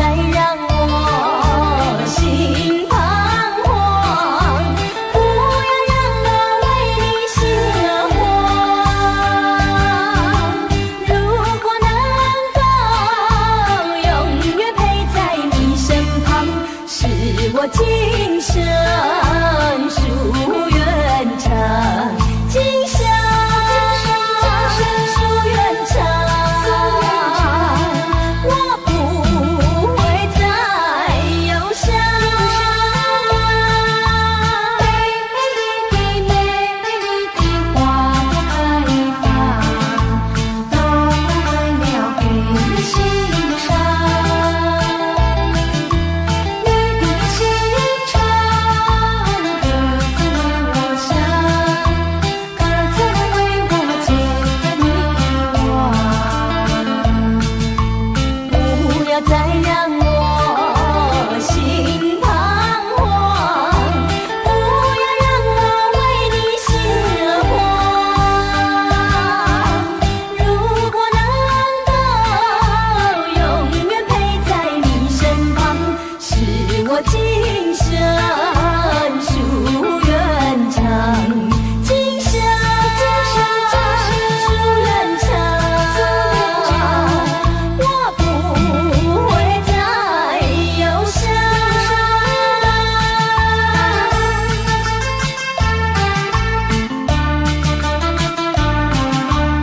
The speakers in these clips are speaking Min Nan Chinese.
再讓我心彷徨，不要讓我為你心慌。如果能夠永遠陪在你身旁，是我今生夙願長。今生夙願長，我不會再憂傷。美麗的美麗的花朵開放，都為了給你欣賞。你的心腸可曾為我想？可曾為我解開迷惘？不要再讓我心彷徨，不要讓我為你心慌。如果能夠永遠陪在你身旁，是我今生夙願長。今生夙願長，我不會再憂傷。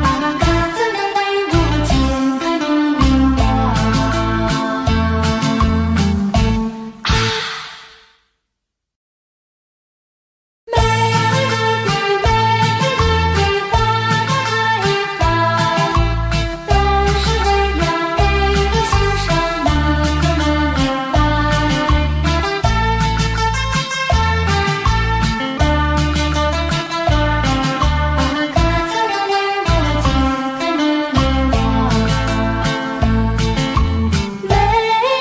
啊，可曾為我解開迷惘？美麗的美麗的花朵開放，都是為了給你欣賞，你可明白？啊，可曾為我解開迷惘？美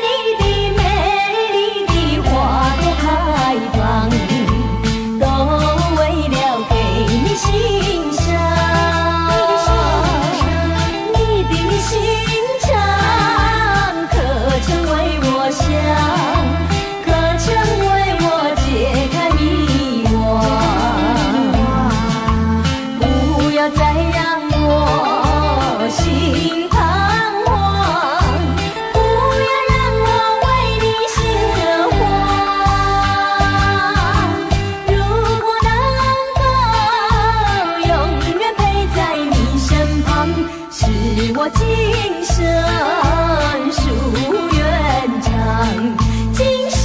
麗的美麗的花朵開放，都為了給你欣賞。你的心腸可曾為我想？可曾為我解開迷惘？不要再讓我心彷徨，不要讓我為你心慌。如果能夠永遠陪在你身旁，是我今生夙願長。今生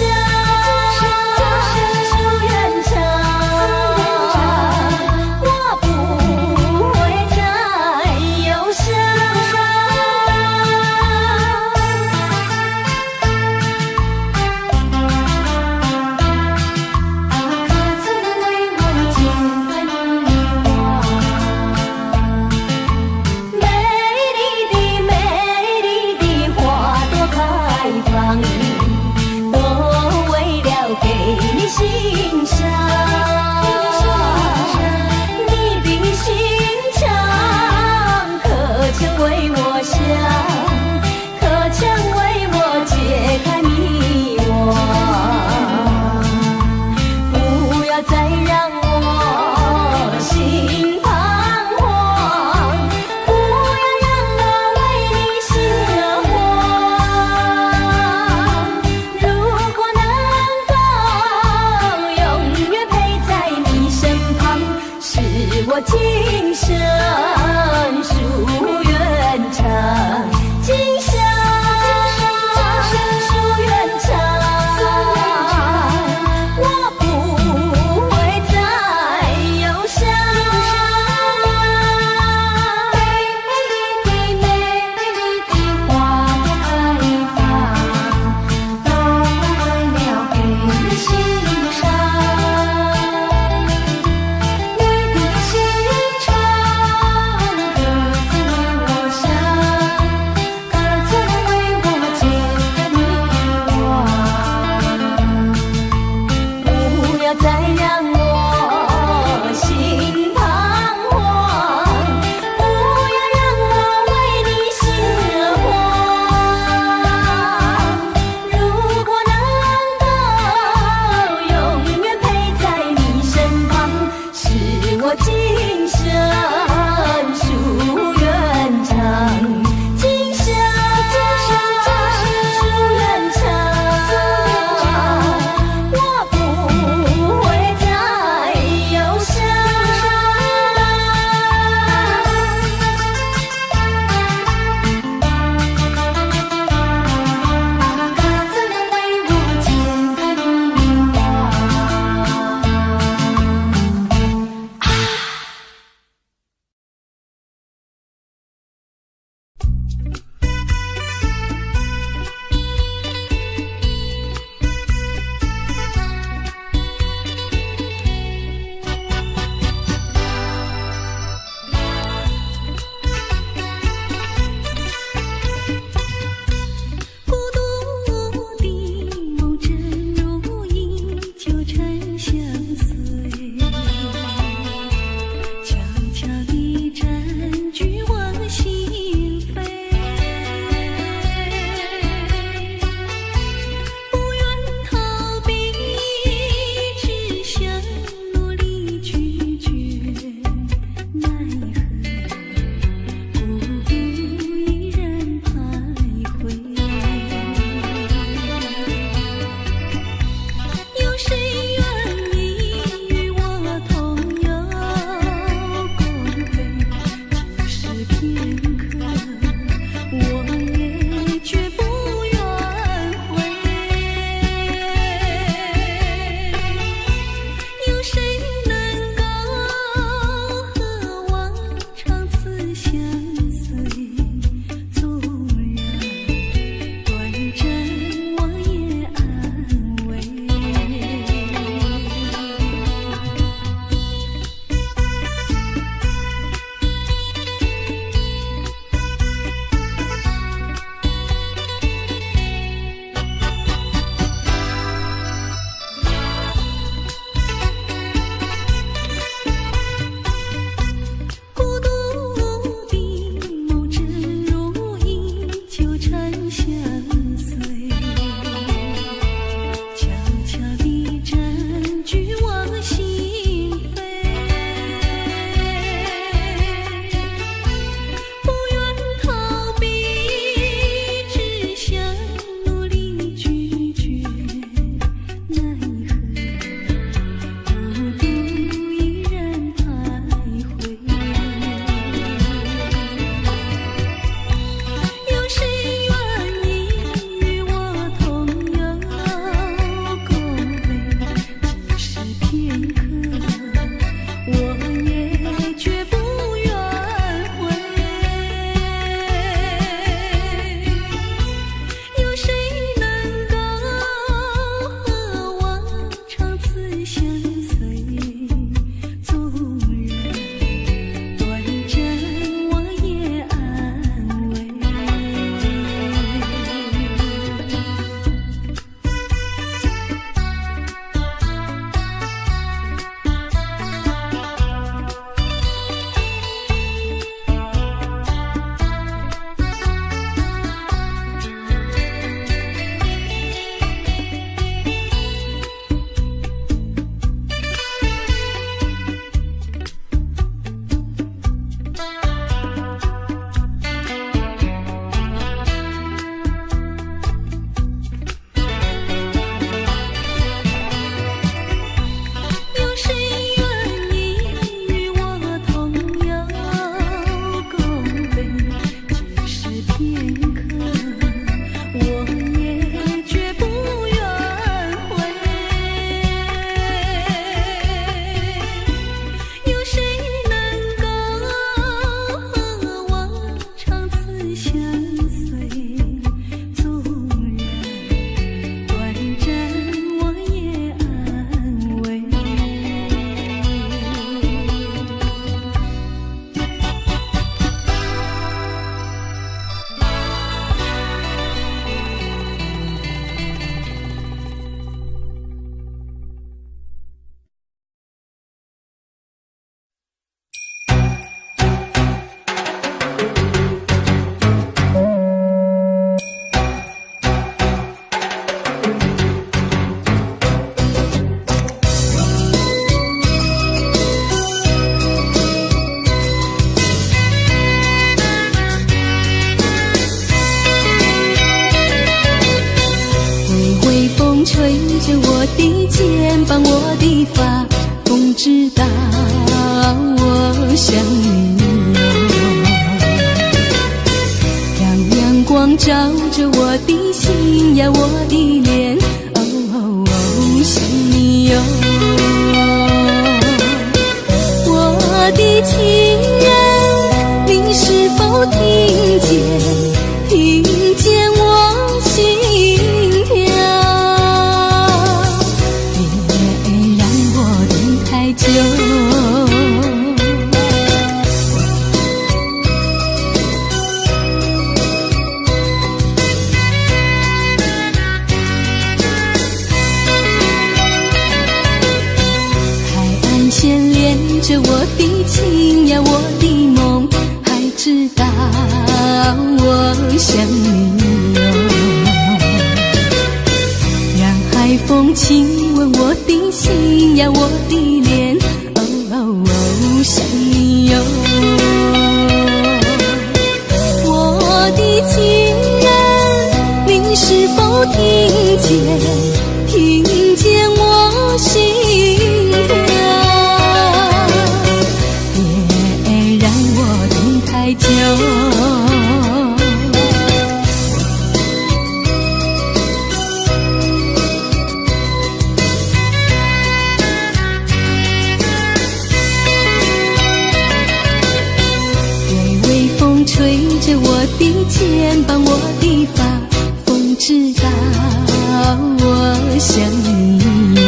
夙願長，我不會再憂傷。啊，可曾為我解開迷惘？美麗的美麗的花朵開放，都為了給你欣賞。你的心腸可曾為我想？可曾為我解開迷惘？不要再讓我心彷徨，不要讓我為你心慌。的髮，風知道我想你喲。讓陽光照著我的心呀，我的臉，哦哦哦，想你喲。我的情人，你是否聽見？聽見我心跳？別讓我等太久。海岸線連著我的情呀，我的夢，海知道我想你喲。讓海風親吻我的心呀，我的臉，哦哦哦，想你喲。我的情人，你是否聽見？聽見我心跳？別讓我等太久。對微風吹著我的肩膀，我的髮，風知道我想你喲。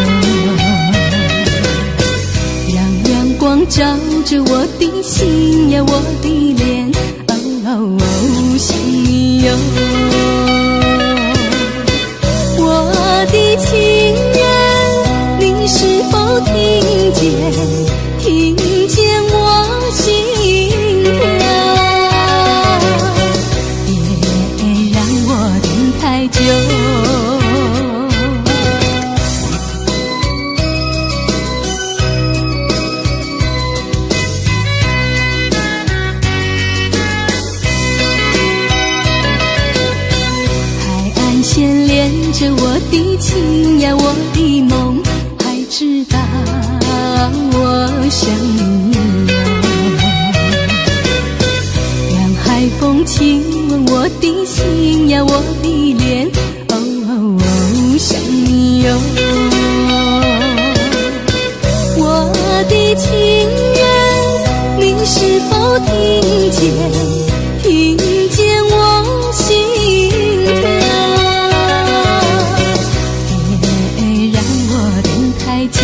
讓陽光照著我的心呀，我的臉，哦哦哦，想你喲。我的情人，你是否聽見？聽見我心跳？別讓我等太久。海岸線連著我的情呀，我的夢，海知道我想你喲。讓海風親吻我的心呀，我的臉，哦哦哦，想你喲。我的情人，你是否聽見？聽見我心跳？別讓我等太久。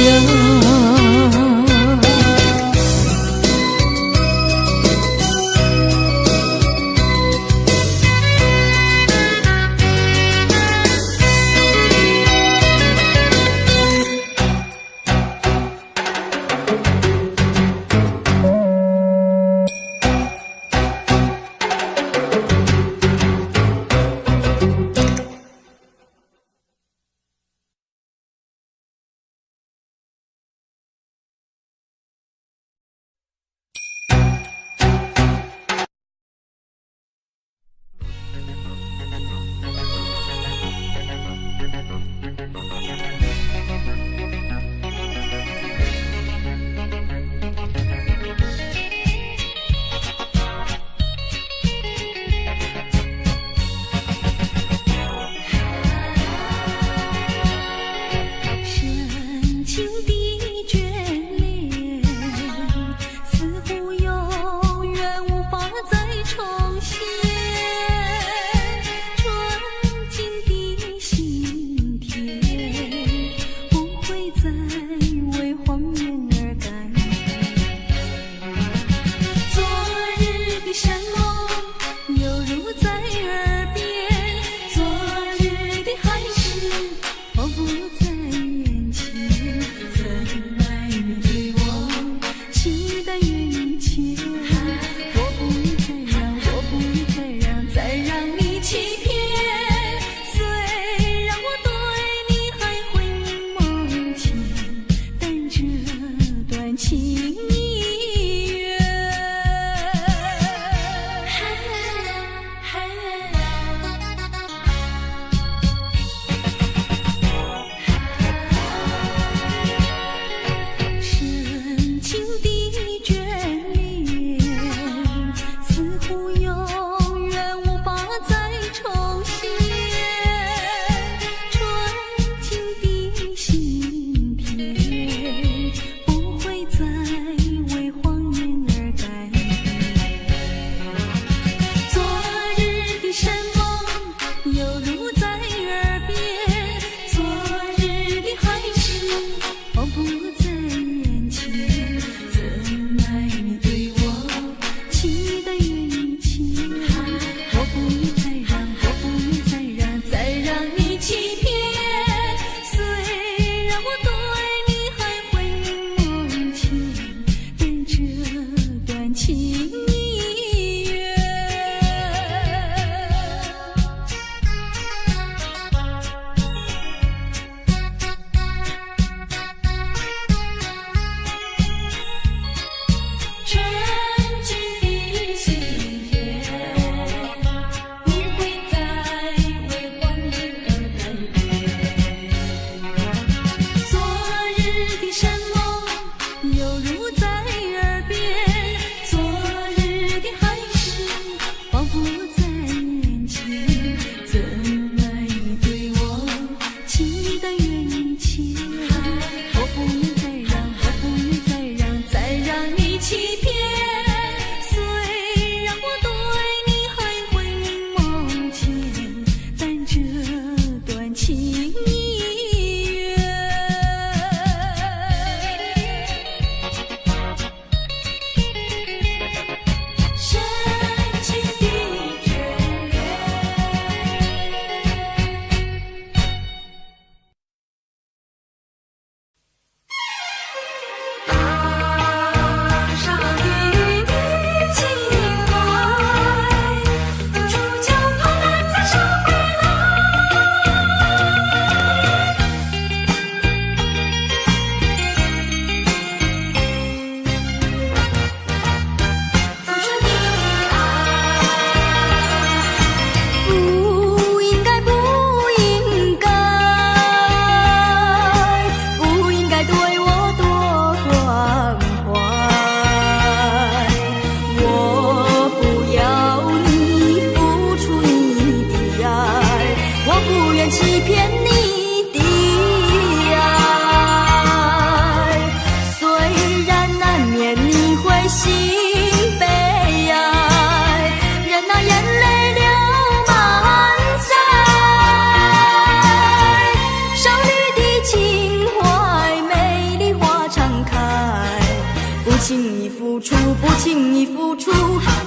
出，不輕易付出，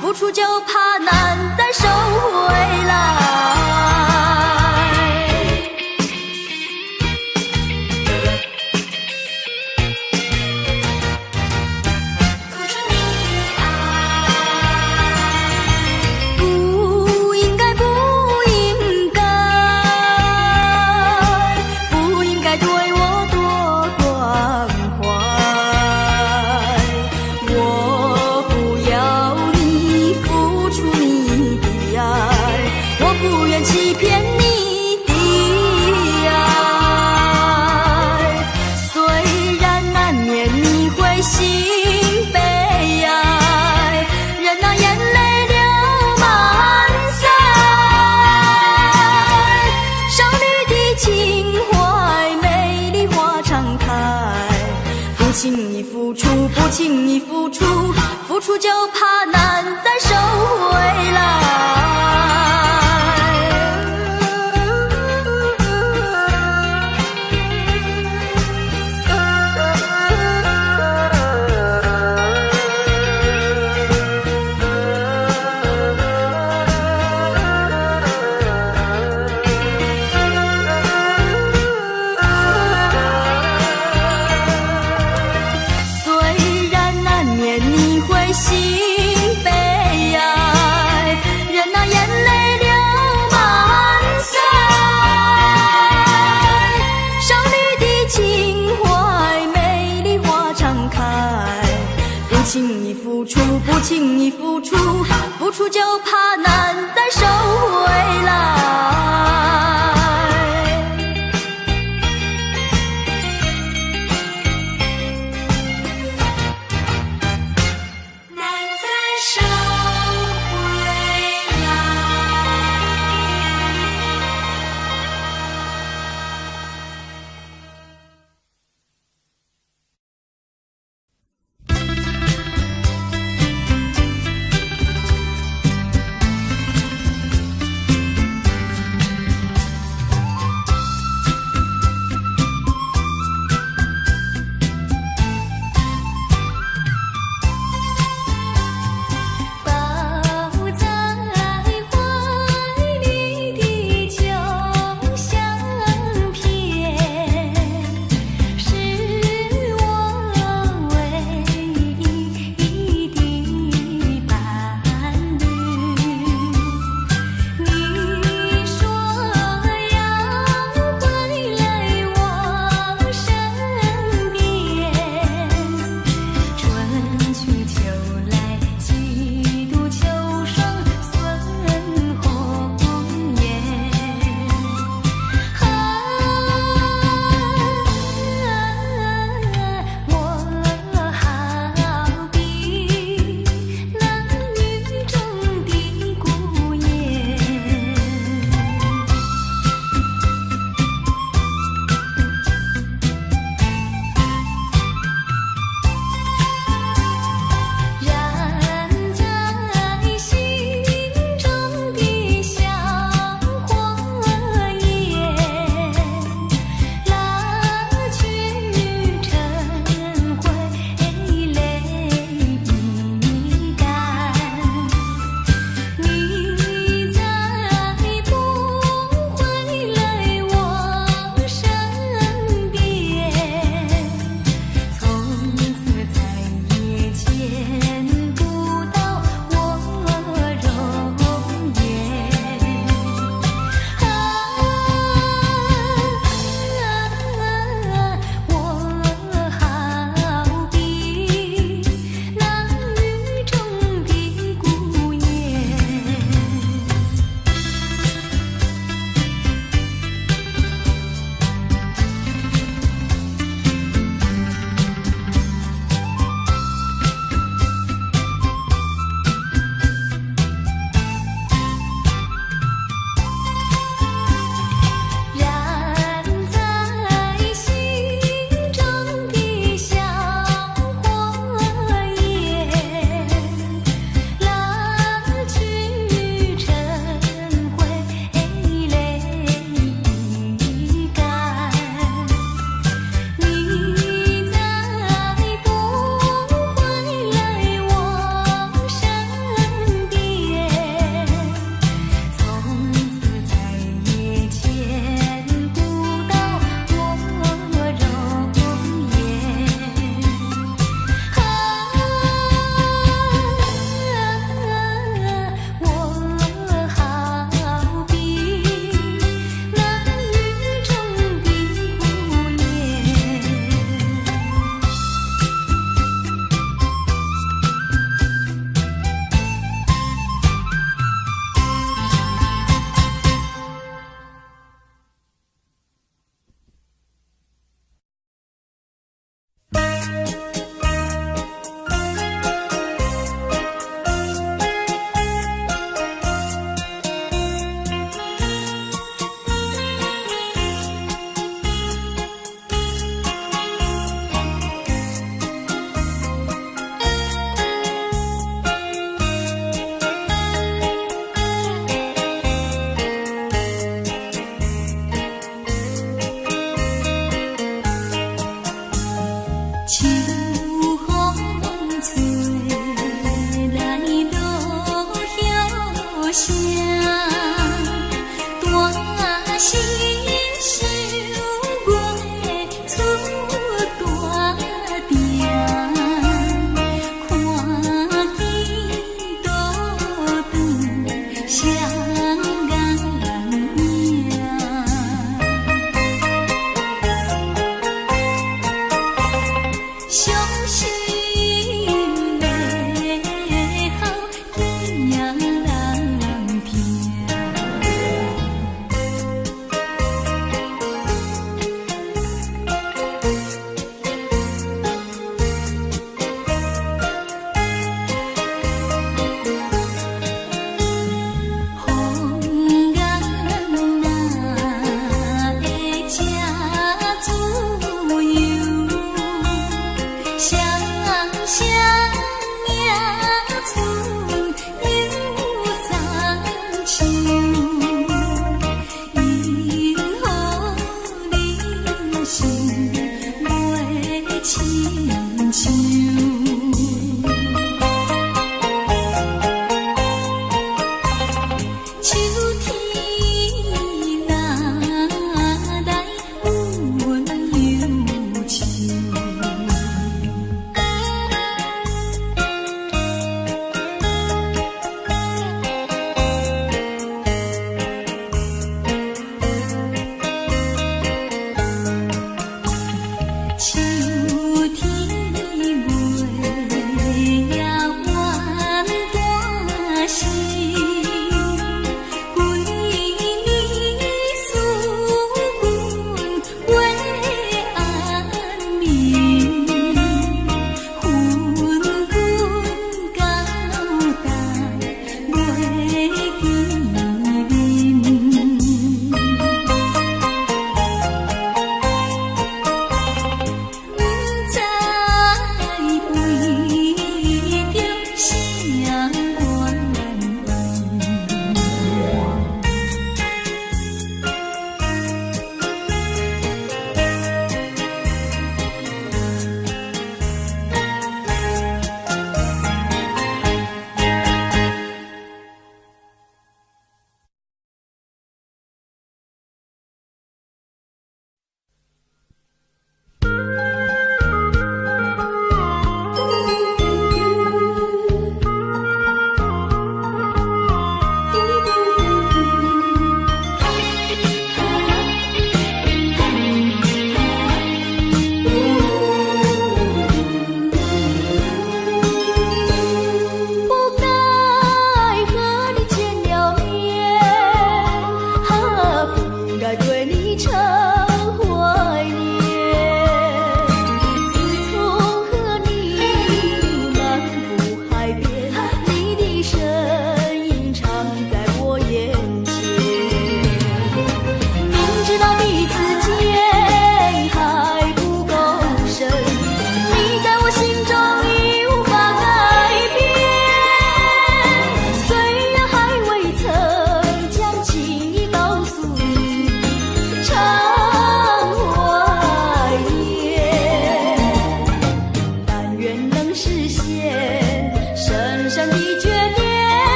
付出就怕難再收回來。付出你的愛，不應該，不應該，不應該對我多關懷。我不要你付出你的愛，我不願欺騙你的愛。雖然難免你會心悲哀，任那眼淚流滿腮。少女的情懷，美麗花常開，不輕易付出，不輕易付出，付出就怕難再收回來。雖然難免你會心悲哀，任那眼淚流滿腮。少女的情懷，美麗花常開，不輕易付出，不輕易付出，付出就怕難再收回來。難再收回來。傷心的哭，見人疼。風眼若會這自由，心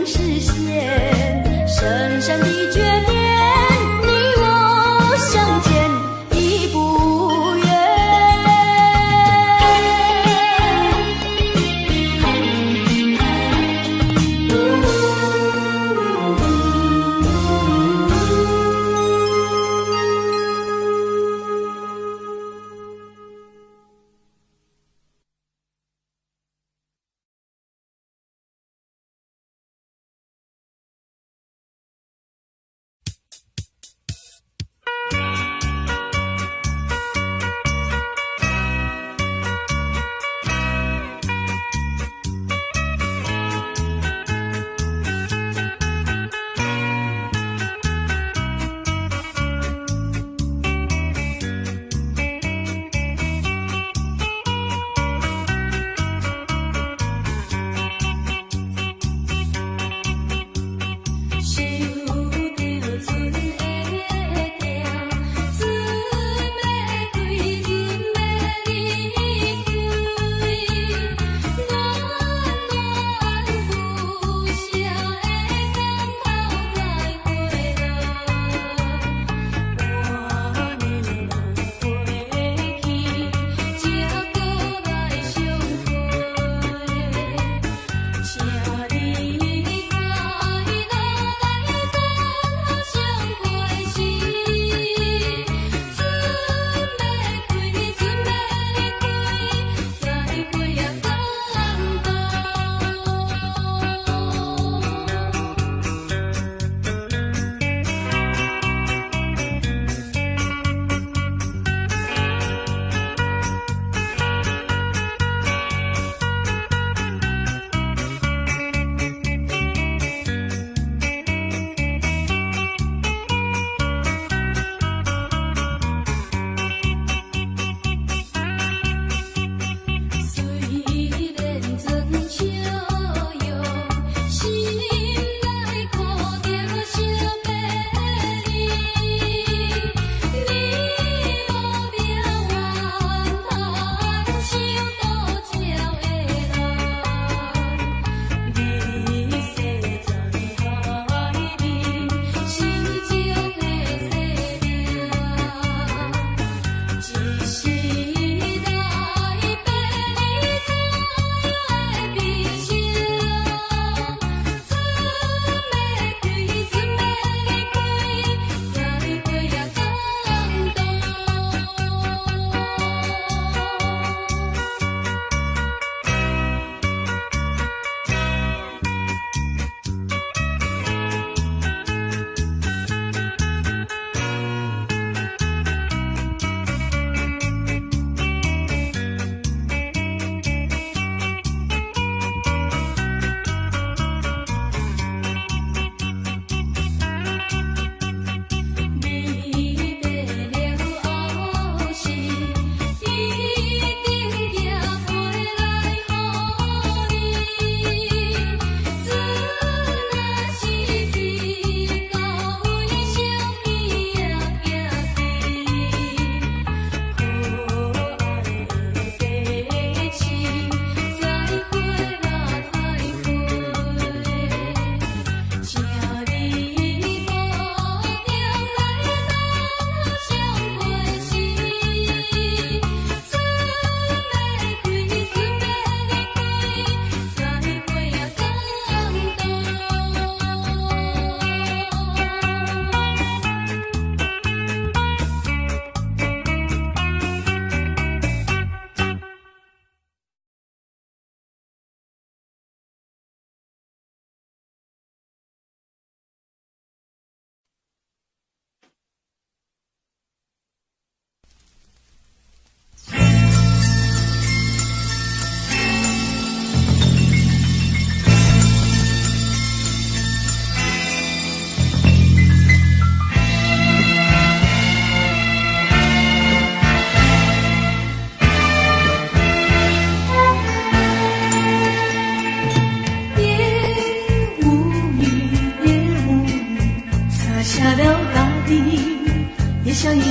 實現。深深的訣別，你我相見已不遠。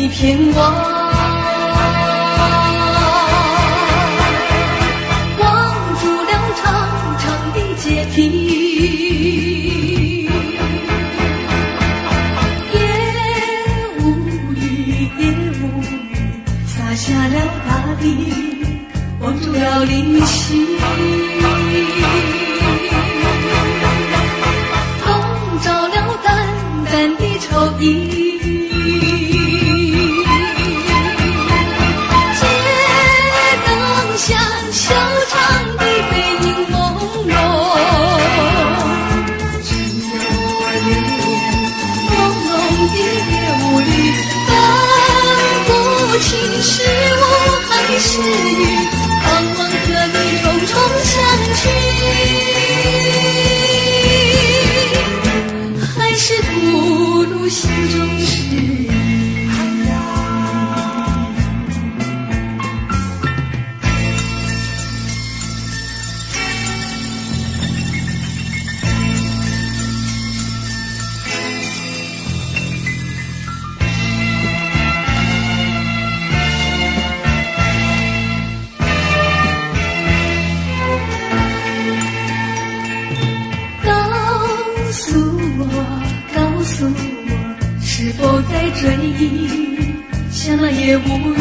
片网，望住了长长的阶梯。留恋朦胧的夜雾裡，分不清是霧還是雨，盼望和你重重相聚，還是吐露心中事。是否在追憶，像那夜無雨，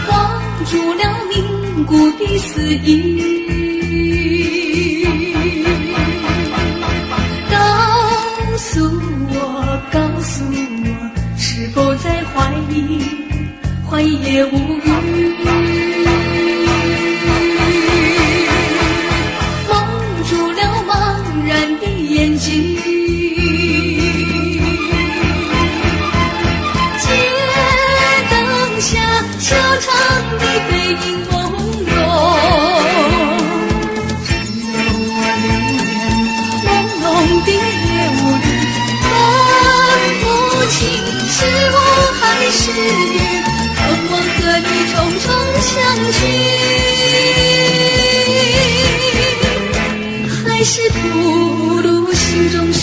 望住了凝固的思憶。告訴我，告訴我，是否在懷疑，懷疑夜無雨。眼睛，街燈下，小唱的背影朦朧，只有我留戀朦朧的夜霧裡，分不清是霧還是雨，盼望和你重重相聚，還是吐露心中事。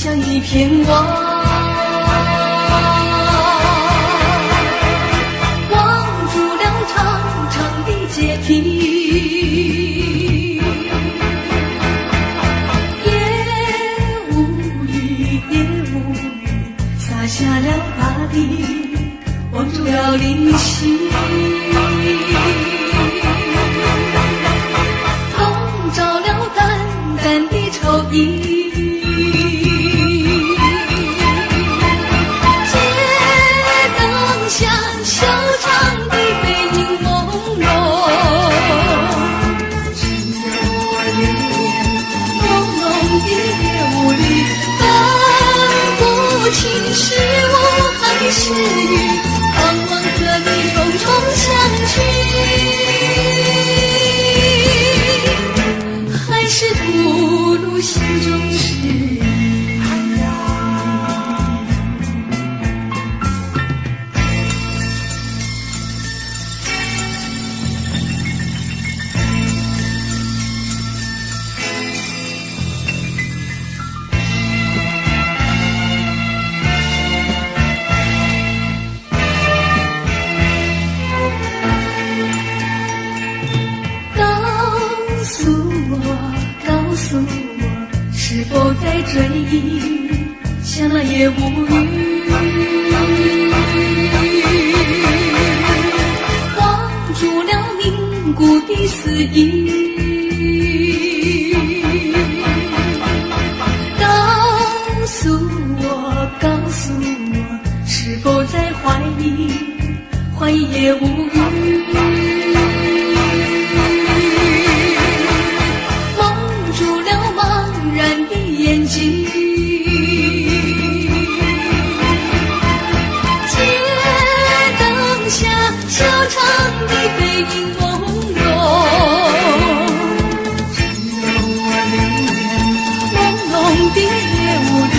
像一片網，望住了長長的階梯。夜無雨，夜無雨，灑下了大地，望住了靈犀。籠罩了淡淡的愁意。是雨，盼望和你重重相聚，還是吐露心中事。是否在追憶，像那夜無雨，望住了凝固的思憶。告訴我，告訴我，是否在懷疑，懷疑夜無雨。眼睛，街燈下，小唱的背影朦朧，只有我留戀朦朧的夜霧裡，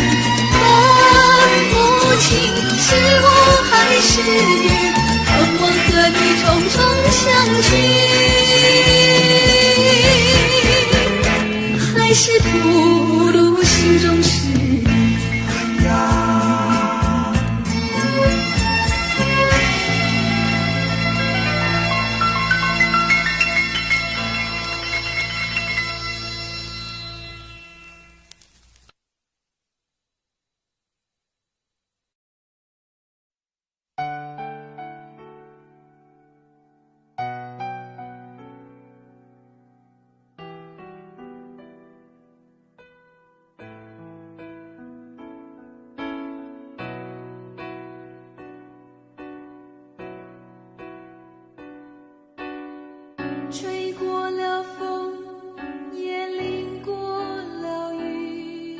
分不清是霧還是雨，盼我和你重重相聚，還是吐露心中事。吹過了風，也淋過了雨，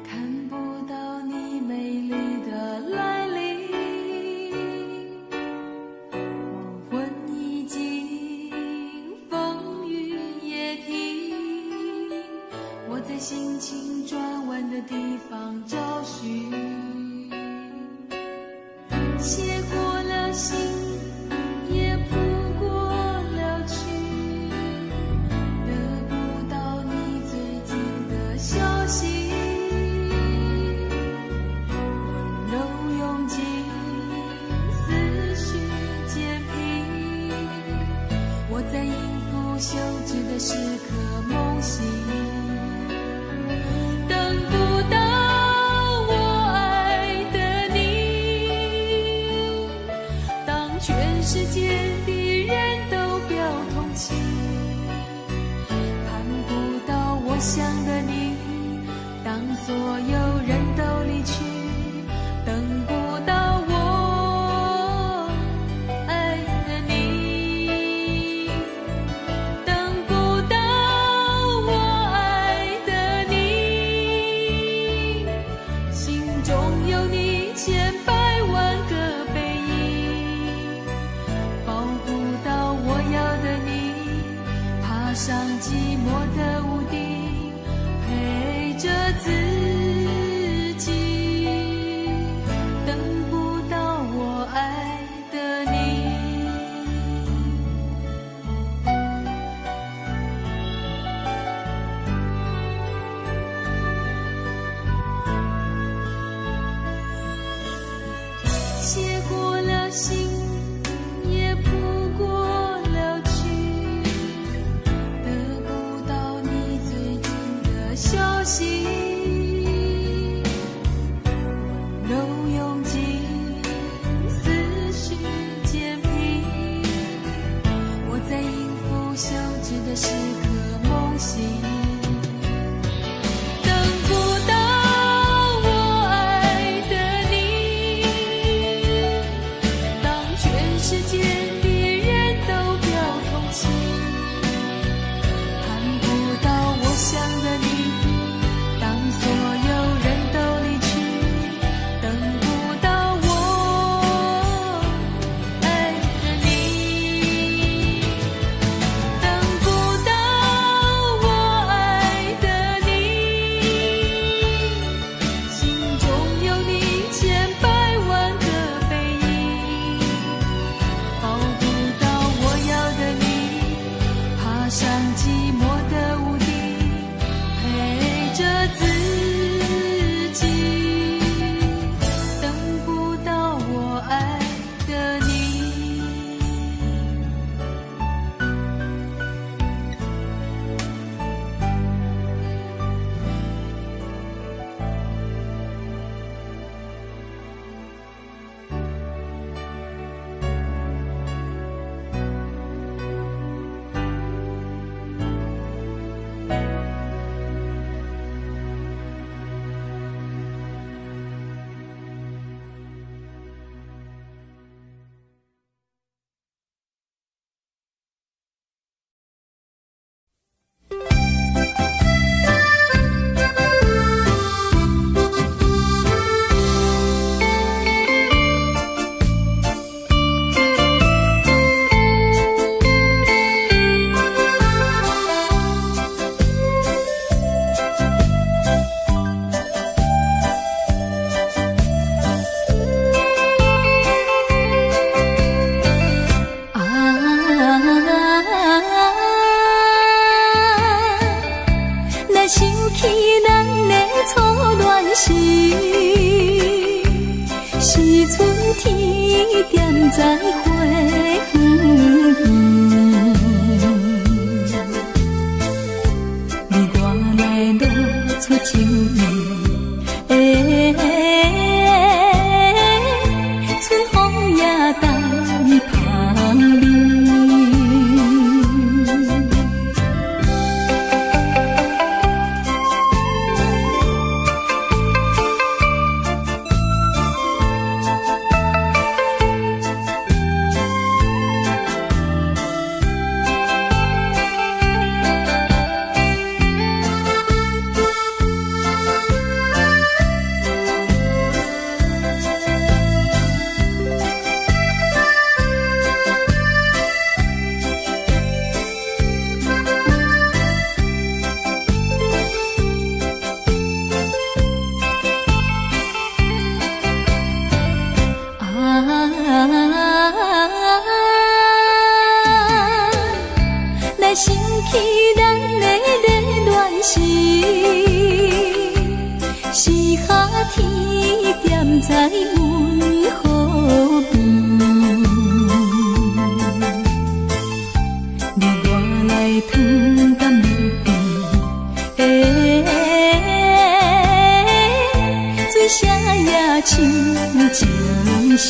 看不到你美麗的來臨。黃昏已盡，風雨也停，我在心情轉彎的地方找尋，寫過了信，也譜過了曲，得不到你最近的消息，溫柔用盡，思緒漸平，我在音符休止的時刻夢醒，等不到我愛的你，當全世界的人都表同情，盼不到我想的你，當所有人都離去，等不到我愛的你，等不到我愛的你，心中有你千百萬個背影，抱不到我要的你，爬上寂寞的屋頂，陪着自己，等不到我愛的你。寫過了信，也譜過了曲，得不到你最近的消息，溫柔用盡，思緒漸平，我在音符休止的時刻夢醒，等不到我愛的你，當全世界的人都表同情，盼不到我想的你，當所有人都離去，等不到我愛的你，等不到我愛的你，心中有你千百萬個背影，抱等芳味。啊，来想起咱的热恋时，是夏天踮在阮河边，你我来汤甘蜜甜，水声也像情诗。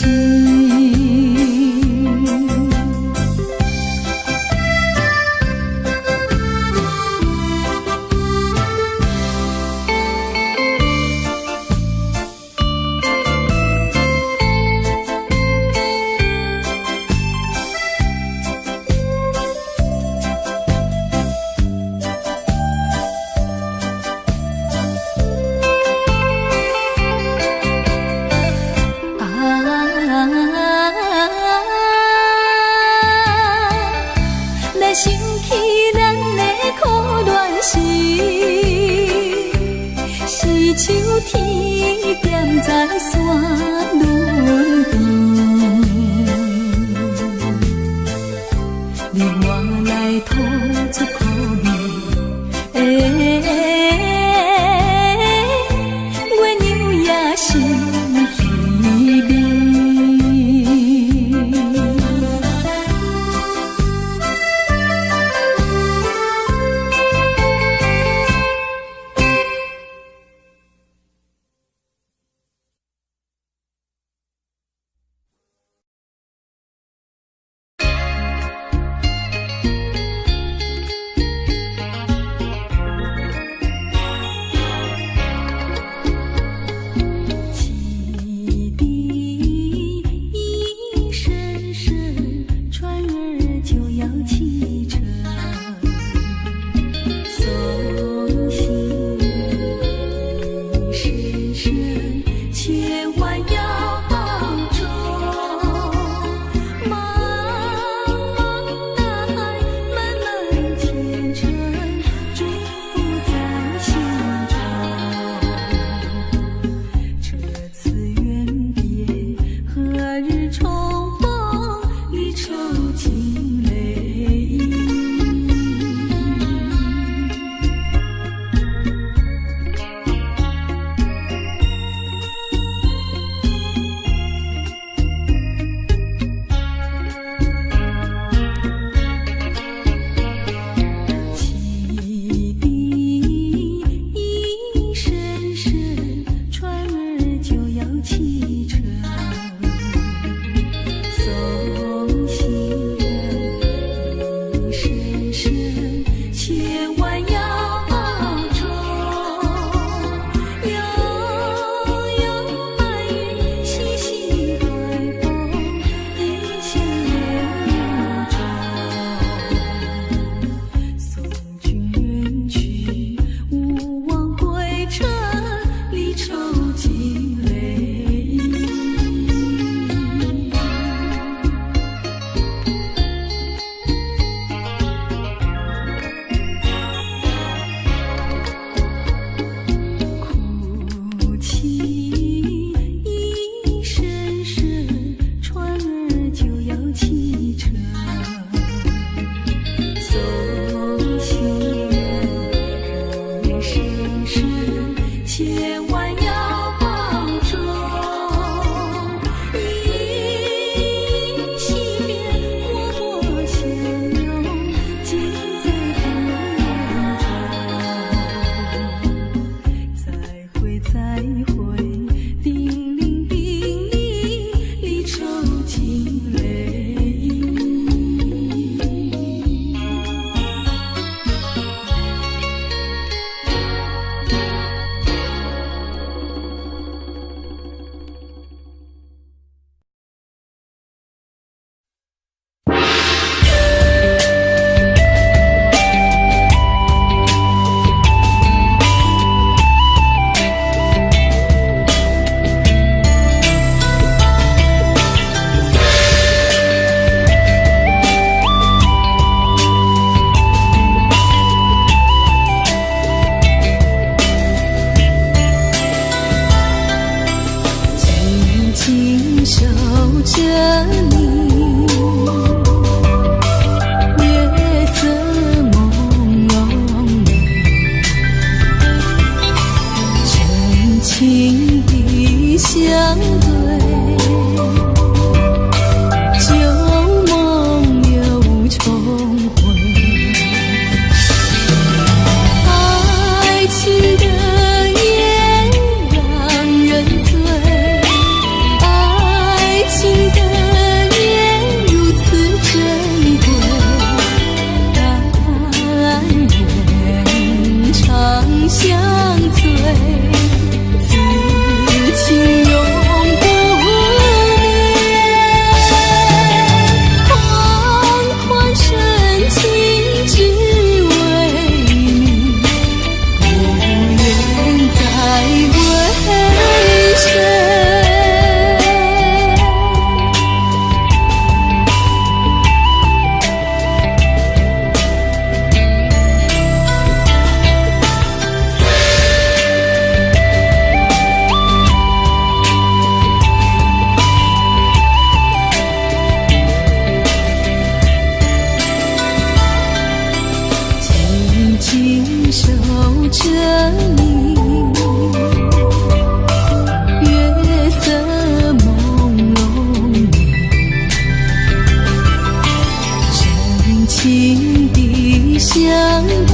對，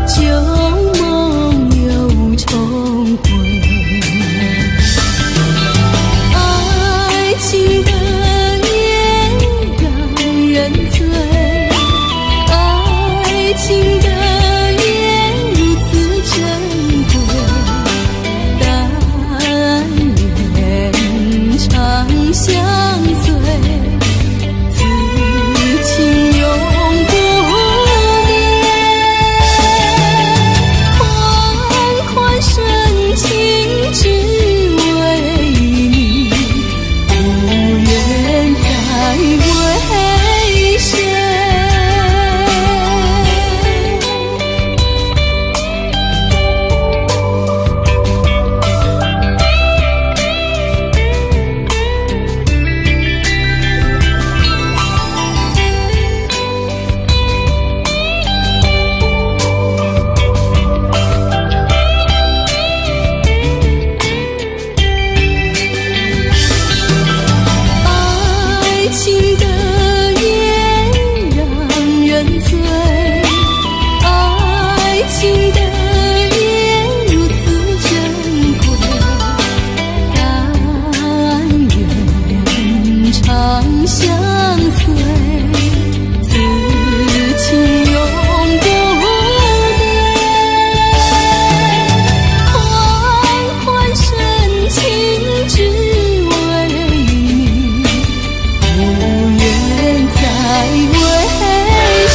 舊夢又重回。愛情的夜讓人醉，愛情的夜如此珍貴，但願長相隨，此情永不滅。款款深情只為你，不願再為誰。愛情的夜讓人醉，愛情的夜如此珍貴，但願長相隨，此情永不變。款款深情只為你，不願再為誰。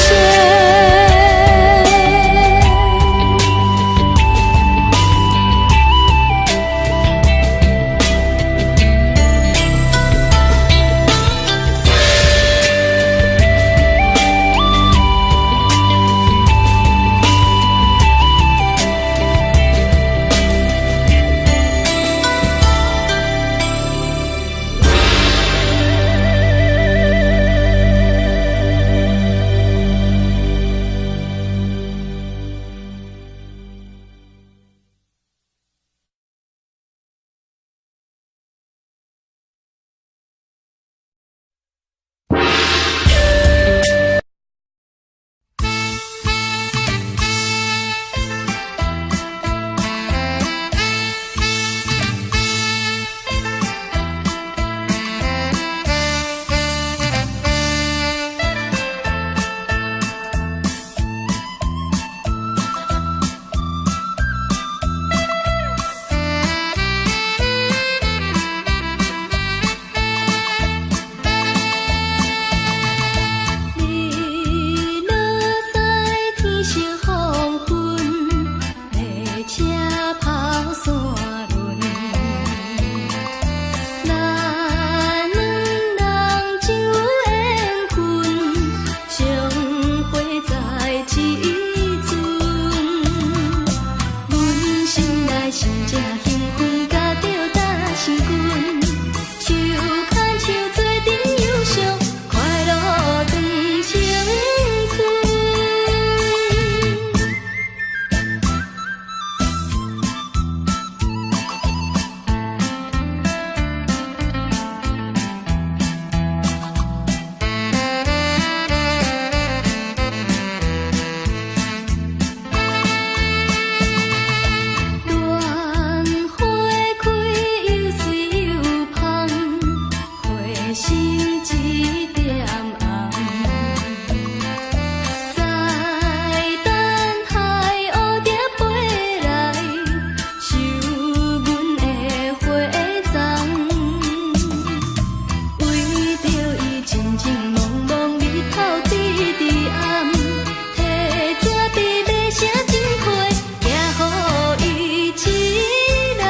你若知天色黃昏，馬車跑山崙，咱兩人真有緣分，相會在這陣。阮心內真正興奮，佮著擔心君，手牽手做陣遊賞，快樂長青春。蘭花開又水又芳，花心一點紅。在等待蝴蝶飛來，收阮的花叢。為著伊情情濛濛，日頭直直暗，提紙筆欲寫情批，寄予伊一人。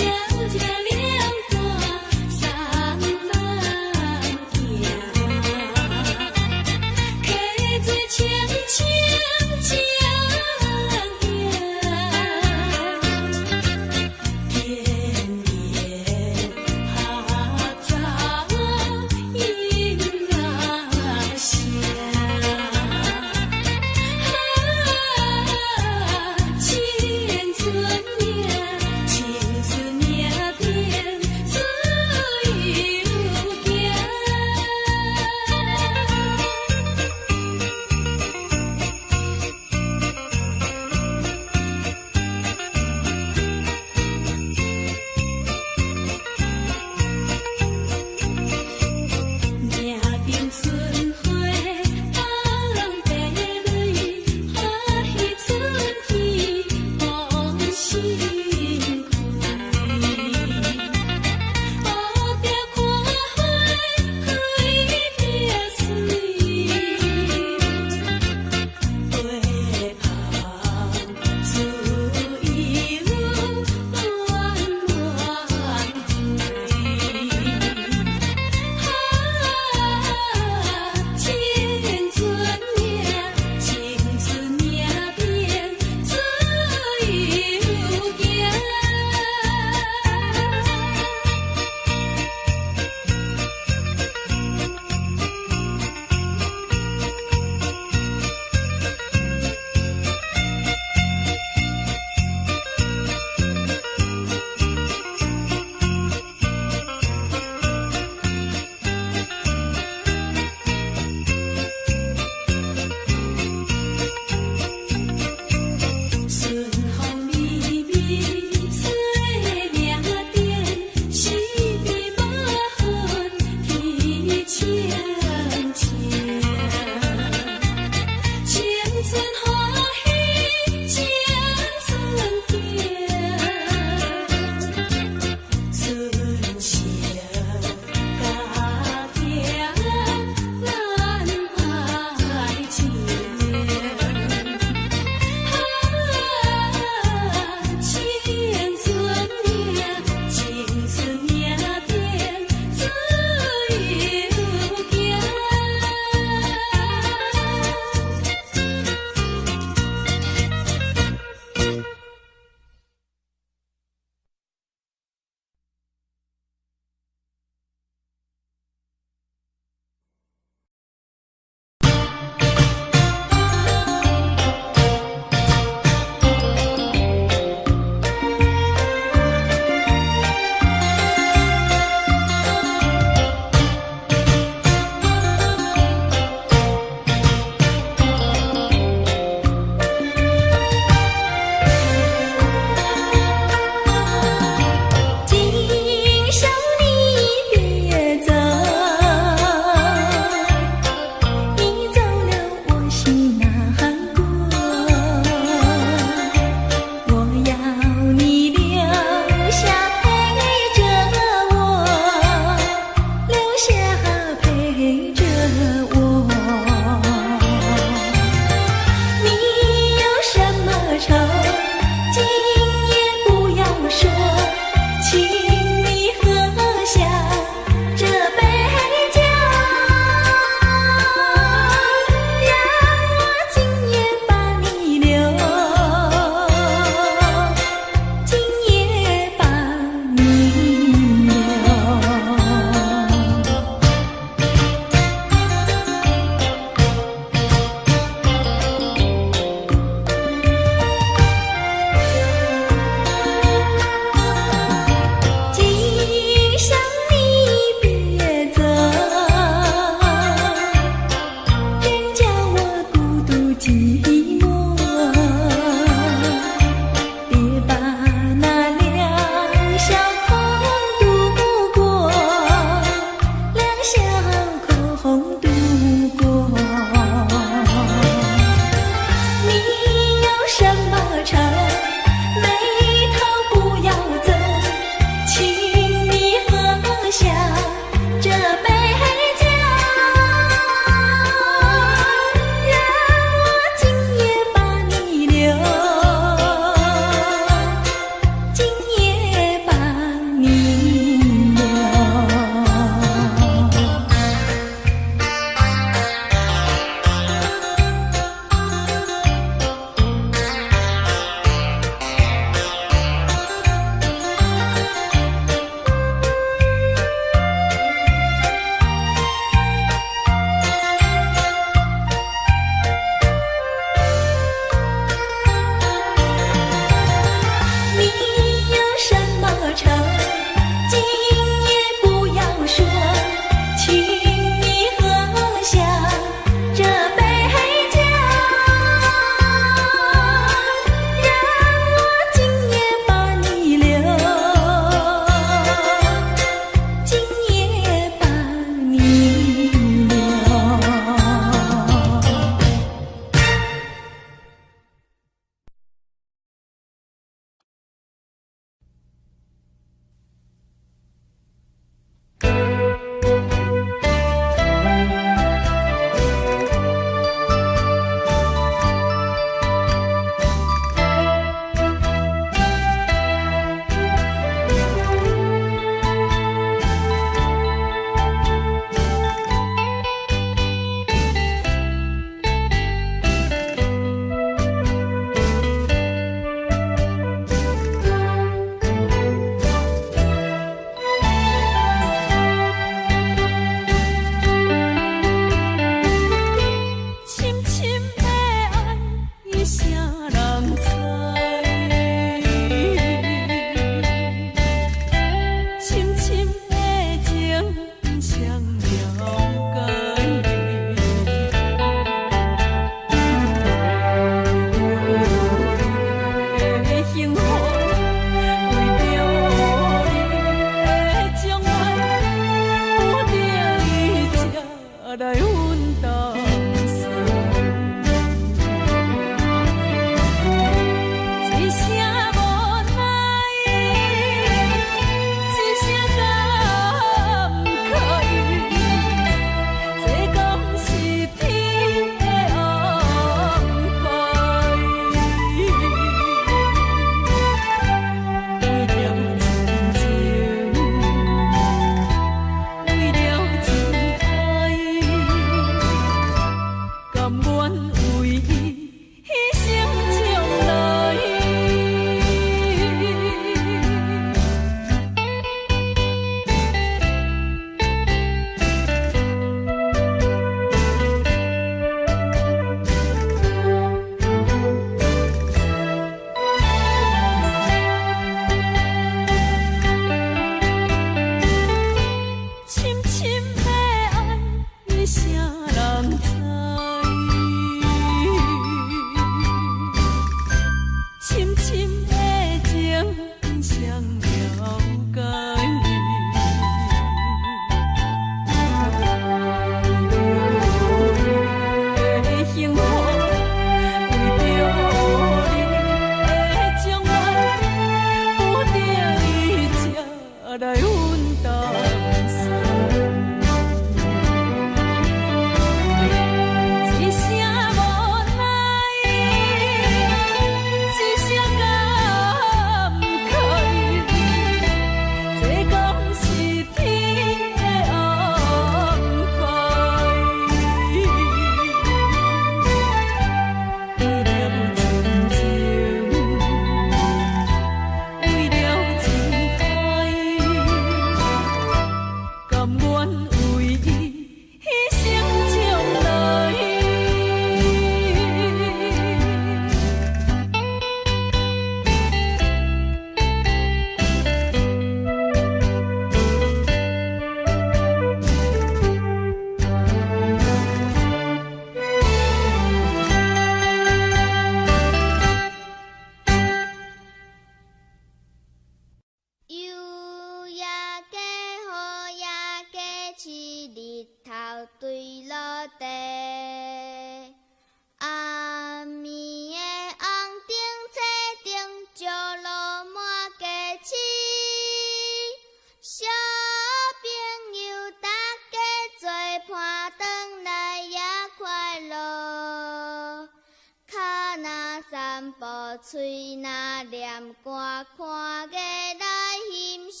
喙若念歌，看月來欣賞。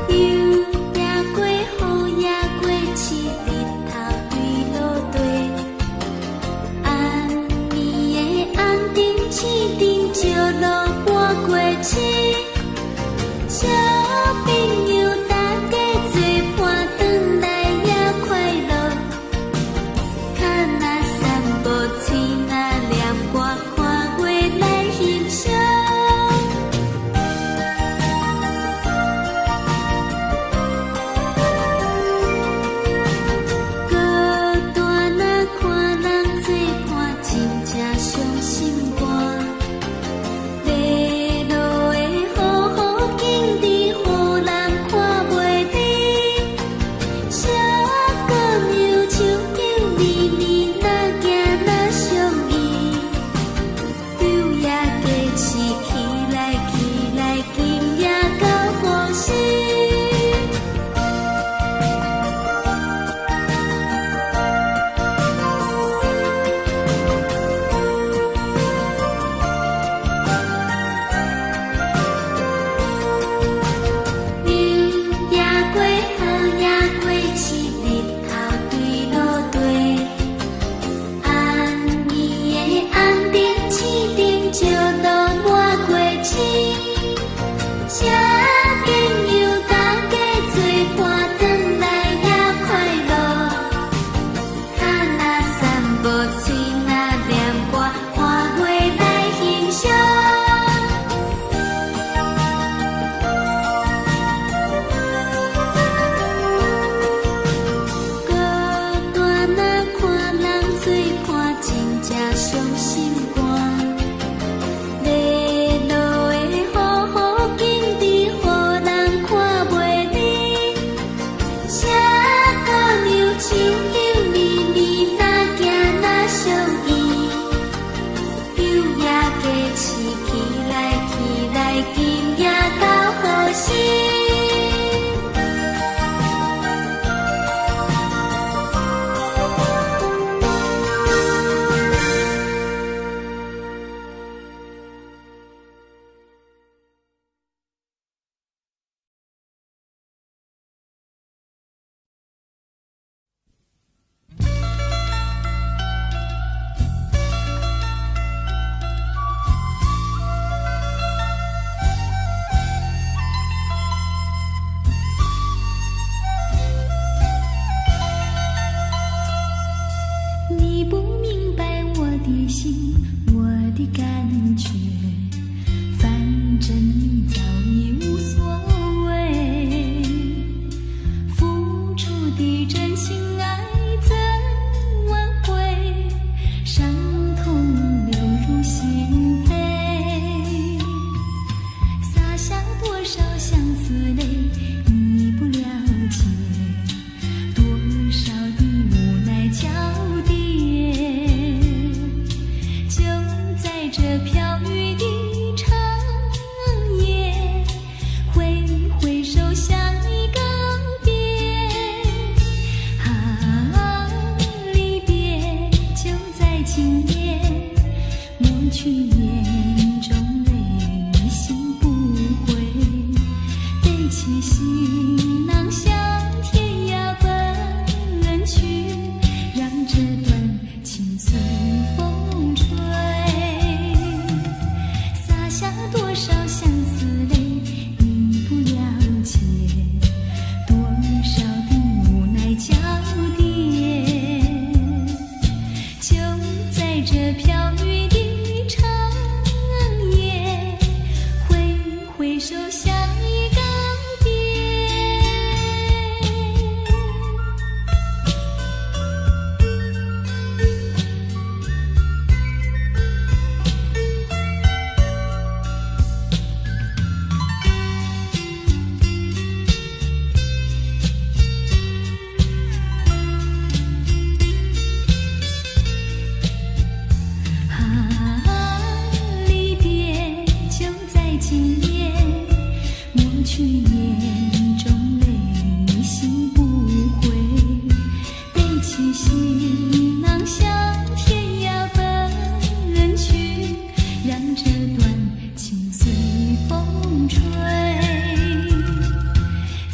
雨也過，雨也過，拭日頭對落地。暗暝的紅燈、青燈，照落半過市。車去眼中淚，你心不回，背起行囊向天涯奔去，讓這段情隨風吹，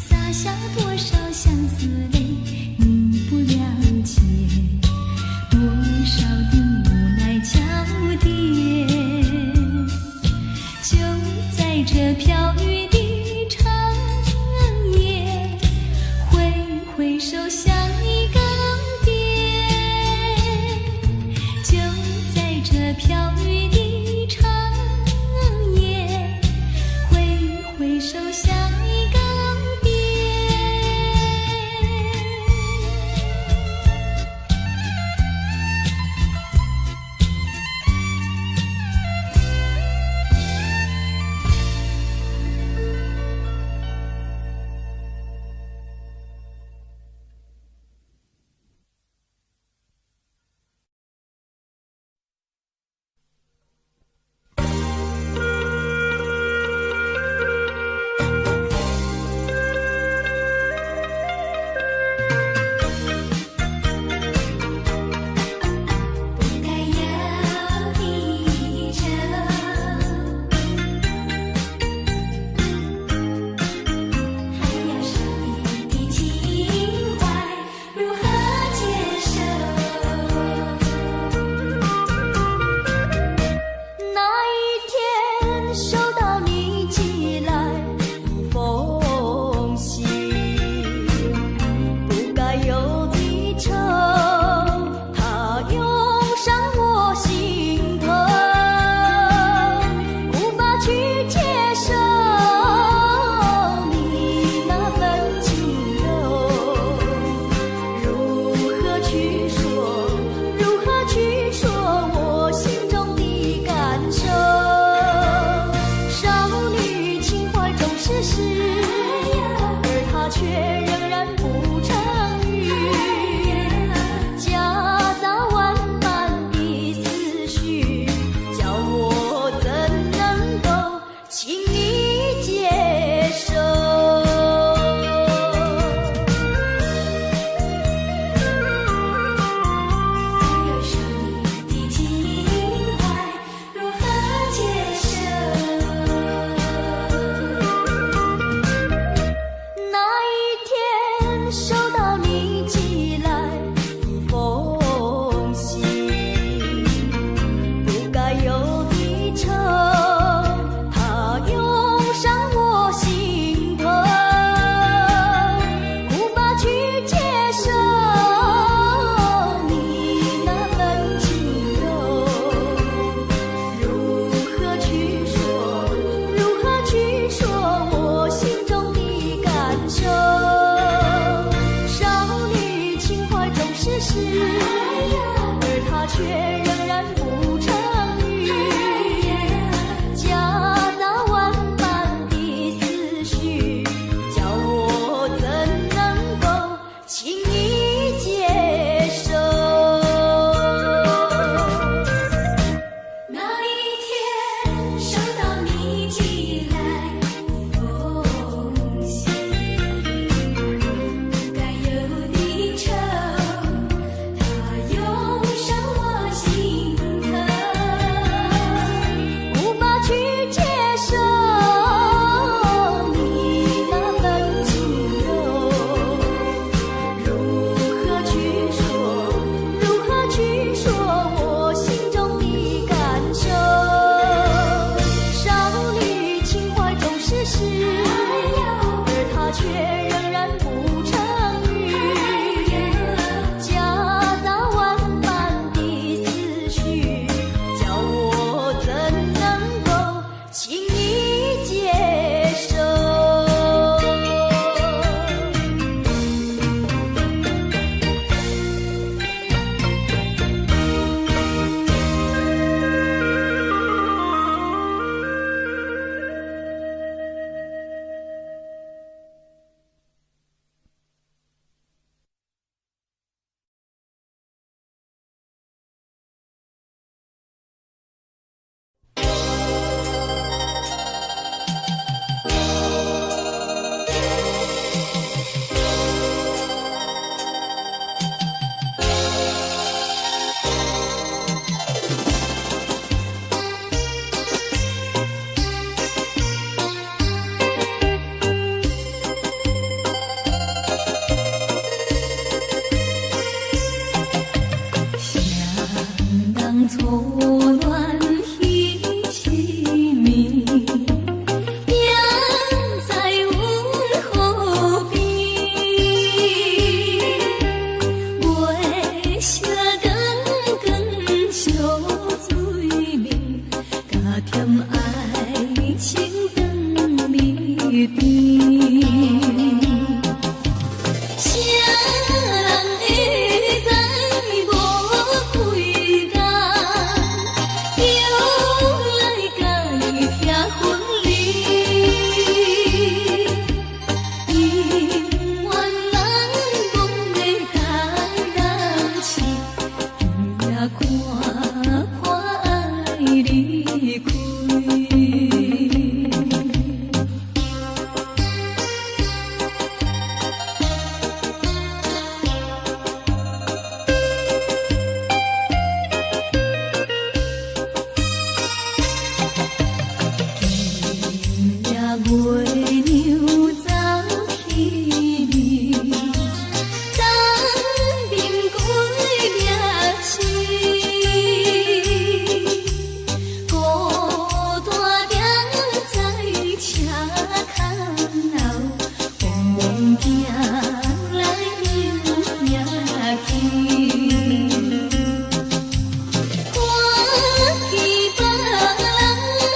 灑下多少相思淚，你不了解，多少的無奈交疊，就在這飄雨的長夜，揮揮手向你告別，就在這飄雨的長夜，揮揮手向你告別。不該有的愁，還要說你的情懷如何接受？那一天收到你寄來一封信，不該有的愁，它湧上我心頭，無法去接受你那份情柔。如何去說？如何去說我心中的感受？少女情懷總是詩，而她卻仍然不成語，夾雜萬般的思緒，叫我怎能夠輕易接受？還要說你的情懷如何接受？那一天收到你寄來一封信，不該有的愁，它湧上我心頭，無法去接受你那份情柔。如何去說？如何去說我心中的感受？少女情懷總是詩，而她卻仍然不成語，夾雜萬般的思緒，叫我怎能夠輕易接受？那一天收到你寄來一封信，不該有的愁，它湧上我心頭，無法去接受你那份情柔。如何去說？如何去說我心中的感受？少女情懷總是詩，而她卻仍然不成語，夾雜萬般的思緒，叫我怎能夠輕易接受？愛情當蜜甜。誰人會知無幾工，就來共伊拆分離。姻緣難忘的台南市，今夜看破愛離開。今夜月娘走起暝，東面鬼名字，孤單踮在車窗後，茫茫行來娘兄去。看見別人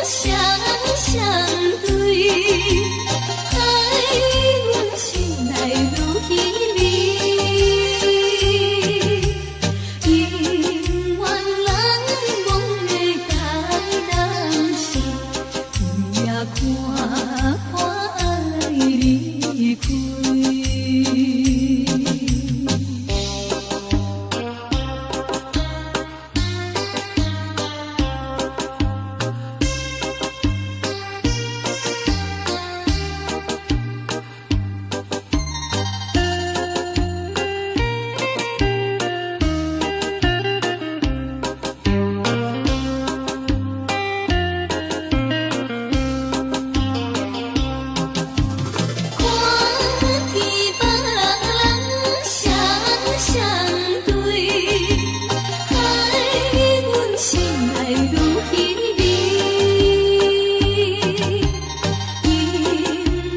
雙雙對，害阮心內愈稀微。姻緣難忘的台南市，今夜看破愛離開。看見別人雙雙對，害阮心內愈稀微。姻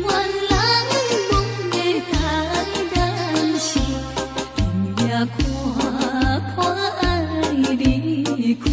緣難忘的台南市，今夜看破愛離開。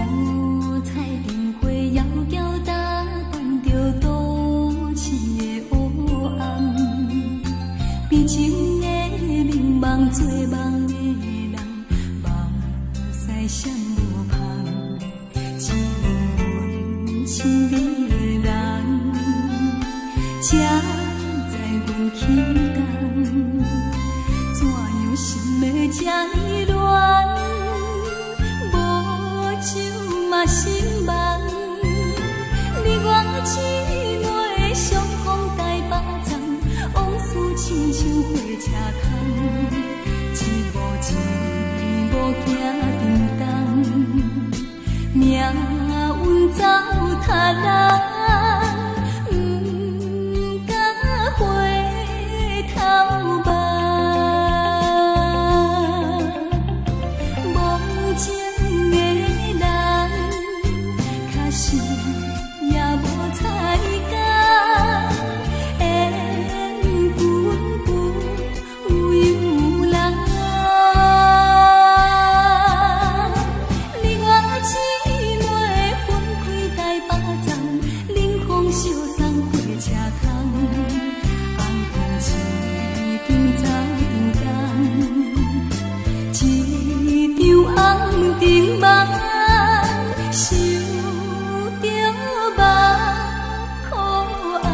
五彩燈火遙遙打扮著都市的黑暗，悲情的眠夢做夢的人，目屎閃無芳，只有阮親美的人，才知阮起工，怎樣心會這呢亂？無酒嘛心茫，你我姊妹相逢台北站，往事親像火車窗，一步一步行沉重，命運走他人，毋敢回頭望。無情的人，確實也無彩工，緣分不由人。你我姊妹分開台北站，冷風相送火車窗，紅燈一場走長工，一場紅燈夢，想著目苦紅。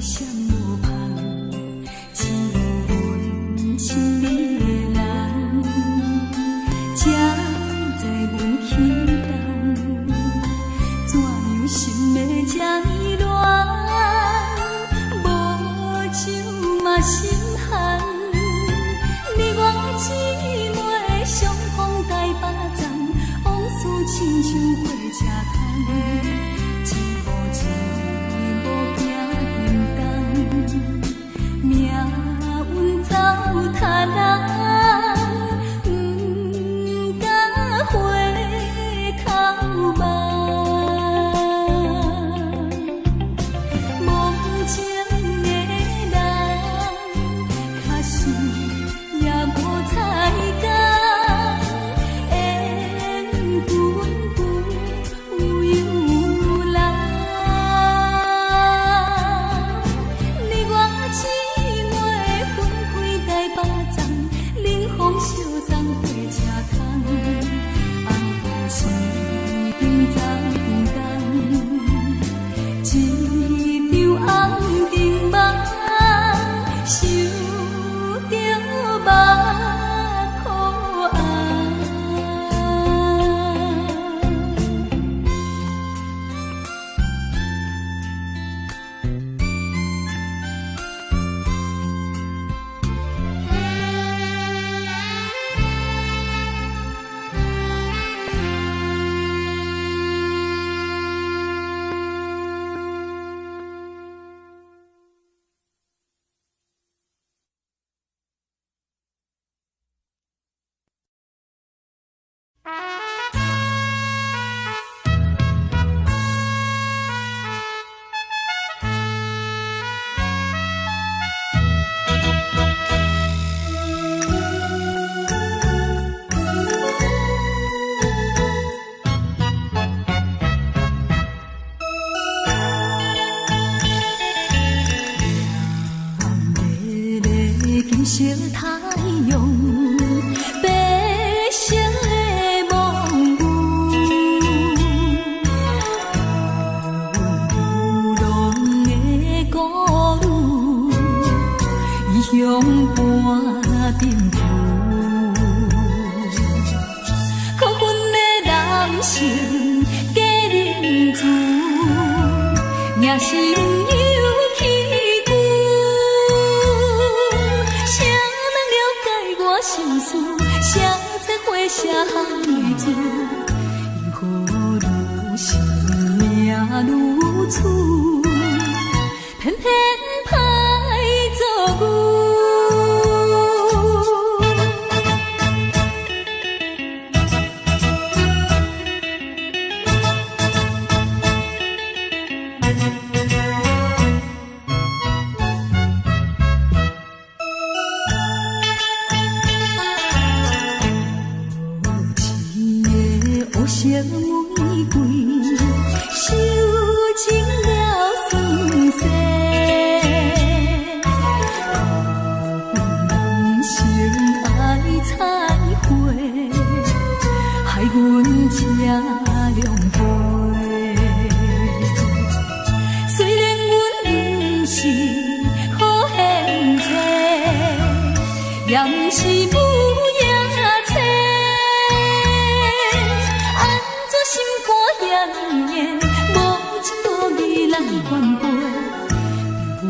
闪无芳，只有阮亲爱的人，才知阮轻重。怎样心会这呢乱？无酒嘛心寒。你我姊妹相逢台北站，往事亲像火车窗，一步一步行沉重，命运糟蹋人，不敢回头望。无情的人，确实也无彩工，缘分不由人。你我姊妹分开台北站，冷风相送火车窗，红土是场走长工，一场红灯梦，想著目苦红。热热金色太阳，白色的梦雾，流浪的孤女，异乡伴贫富，可恨的人生假仁慈，赢心有气久。谁人了解我心事？谁知花谢红女子？因何如生命如此，偏偏歹做牛。无情的乌色玫瑰，受尽了酸涩。人生爱彩花，害阮这狼狈。虽然阮不是好献祭，也毋是母夜叉。按怎心肝遐呢硬，无情无义来反背，阮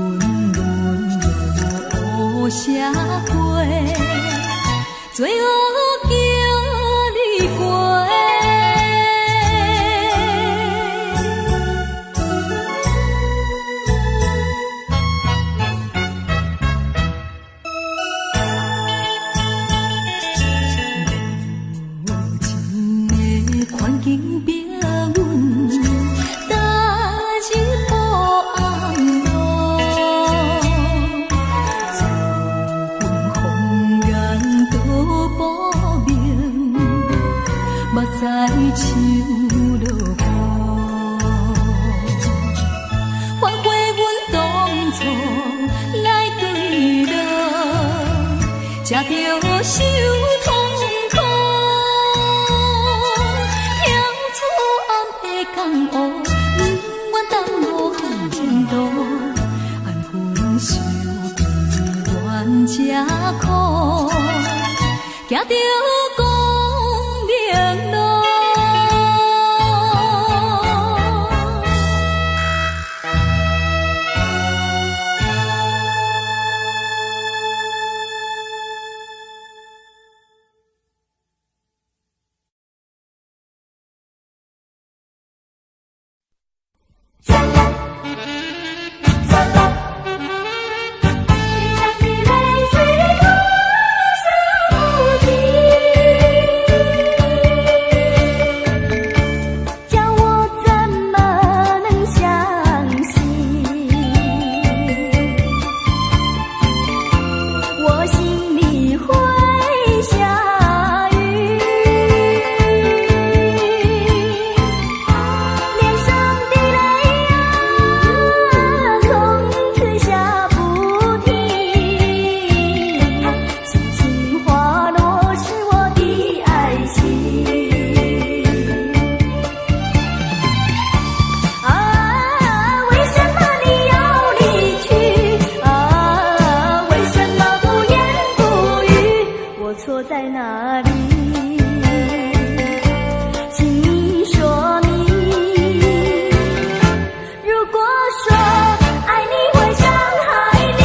沦落乌社会，罪恶叫你过。无情的环境逼阮踏入黑暗路，自阮红颜都薄命，目屎像落雨。反悔阮当初来坠落，才著受痛苦。跳出暗的江湖，不愿耽误前途。安分這苦，行著光明路。天上的泪水落下不停，叫我怎麼能相信？我心裡會下雨，臉上的淚啊，從此下不停，輕輕滑落是我的愛情。啊，為什麼你要離去？啊，為什麼不言不語？我錯在哪裡？請你說明。如果說愛你會傷害你，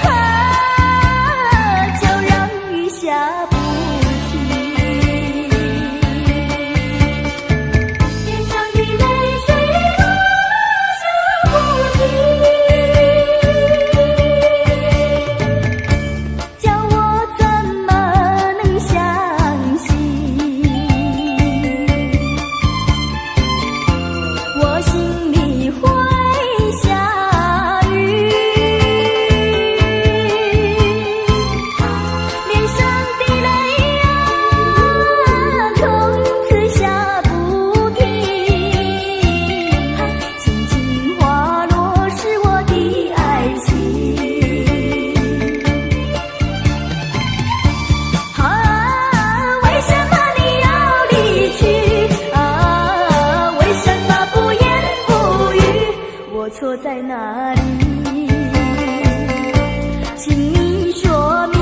啊，就讓雨下不停。天上的淚水落下不停，叫我怎麼能相信？我心裡會下雨，臉上的淚啊，從此下不停，輕輕滑落是我的愛情。啊，為什麼你要離去？啊，為什麼不言不語？我錯在哪裡？請你說明。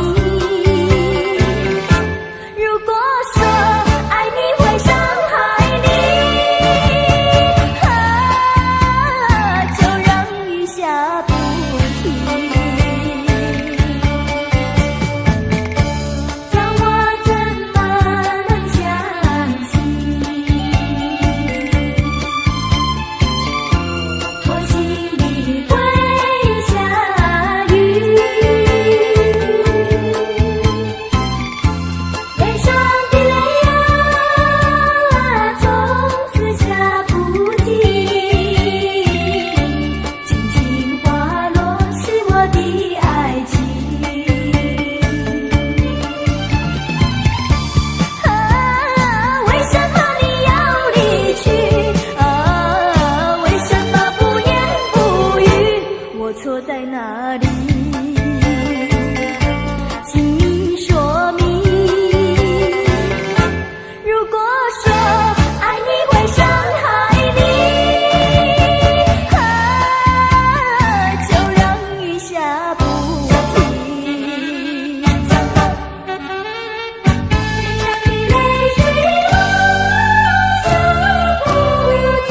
如果說愛你會傷害你，啊，就讓雨下不停。叫我怎麼能相信？我心裡會下雨，臉上的淚啊，從此下不停，輕輕滑落是我的愛情。啊，為什麼你要離去？啊，為什麼不言不語？我錯在哪裡？請你說明。如果說愛你會傷害你，啊，就讓雨下不停。天上的淚水落下不停。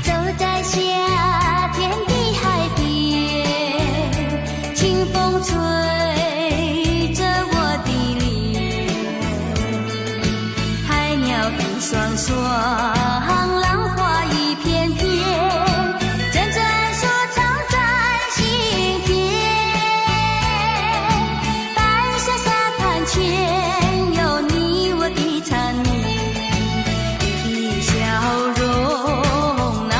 走在夏天的海邊，清風吹着我的臉，海鳥一雙雙，浪花一片片，陣陣舒暢在心田。白色沙灘前有你我的纏綿，你的笑容那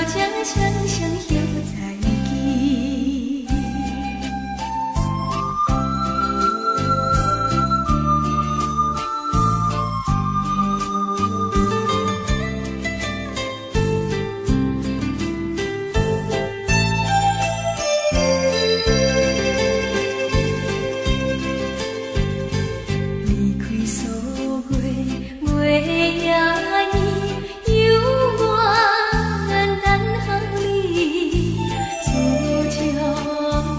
才双雙曉在記。離開歲月袂夜暝，猶原等候你。自從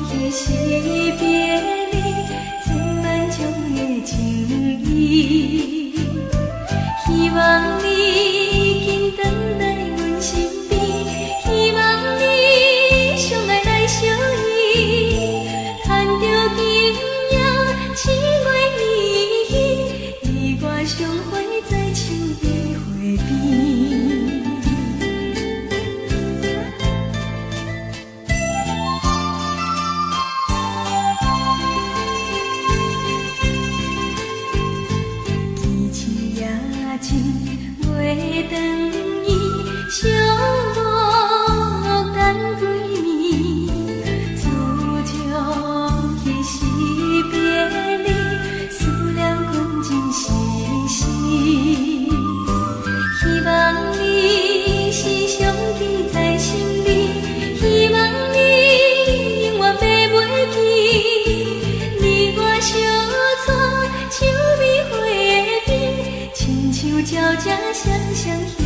彼時別離，千萬種的情意。希望你緊轉來阮身邊，希望你相愛來相依，牽著今夜七月暝，你我相會在秋美花邊。寄情也情袂斷伊，寂寞等幾暝。自從彼時別離，思念滾進心事。希望你是常記在心裡，希望你永遠袂袂記。你我相撮秋美花邊，親像鳥仔雙雙。